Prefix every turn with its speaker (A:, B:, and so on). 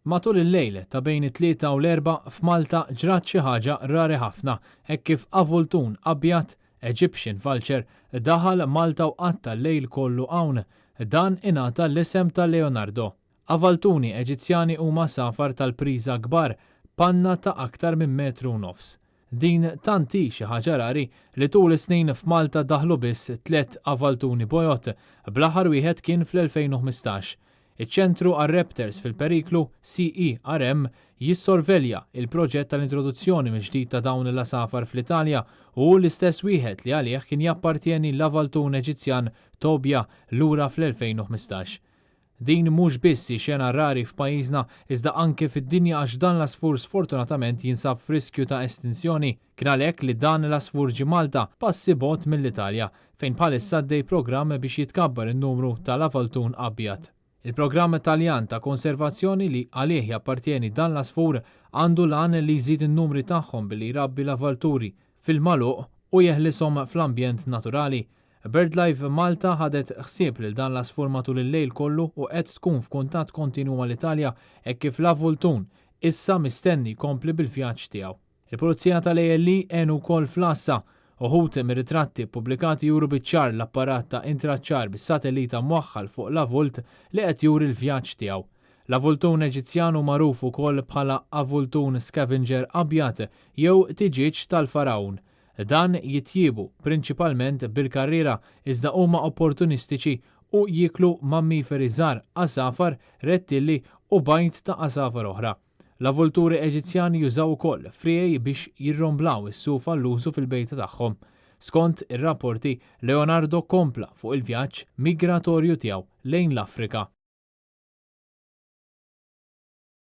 A: Matul il-lejl ta' bejn it-Tlieta u l-Erbgħa f'Malta ġrat xi ħaġa rari ħafna hekk kif avultun abjad, Egyptian vulture, daħal Malta u qatta' l-lejl kollu hawn. Dan ingħata l-isem ta' Leonardo. Avaltuni Eġizzjani huma għasafar tal-priża kbar, b'panna ta' aktar minn metru u nofs. Din tant hi xi ħaġa rari li tul is-snin f'Malta daħlu biss tlett avaltuni bojod, bl-aħħar wieħed kien fl-2015. Iċ-Ċentru għar-Raptors fil-Periklu, CERM, jissorvelja il-proġett tal-introduzzjoni mill-ġdid ta' dawn l-għasafar fl-Italja u hu l-istess wieħed li għalih kien jappartjeni l-avaltun Eġizzjan Tobia lura fl-2015. Din mhux biss hi xena rari f'pajjiżna iżda anke fid-dinja għax dan l-għasfur sfortunatament jinsab f'riskju ta' estinsjoni. Kien għalhekk li dan l-għasfur ġie Malta, passi bogħod mill-Italja, fejn bħalissa għaddej programm biex jitkabbar in-numru tal-avaltun abjad. Il-programm Taljan ta' konservazzjoni li għalih jappartjeni dan l-għasfur għandu l-għan li jżid in-numri tagħhom billi jrabbi l-avalturi fil-magħluq u jeħlishom fl-ambjent naturali. BirdLife Malta ħadet ħsieb lil dan l-għasfur matul il-lejl kollu u qed tkun f'kuntatt kontinwu mal-Italja hekk kif l-avultun issa mistenni jkompli bil-vjaġġ tiegħu. Il-Pulizija tal-ALE għenu wkoll fl-għassa. Uħud mir-ritratti ppubblikati juru biċ-ċar l-apparat ta' intraċċar bis-satellita mwaħħal fuq l-avult li qed juri l-vjaġġ tiegħu. L-avultun Eġizzjan hu magħruf ukoll bħala avultun scavenger abjad jew tiġieġ tal-Fargħun. Dan jitjiebu prinċipalment bil-karriera iżda huma opportunistiċi u jieklu mammiferi żgħar, għasafar, rettilli u bajd ta' għasafar oħra. L-avulturi Eġizzjani jużaw ukoll friegħi biex jirromblaw is-suf għall-użu fil-bejta tagħhom. Skont ir-rapporti, Leonardo kompla fuq il-vjaġġ migratorju tiegħu lejn l-Afrika.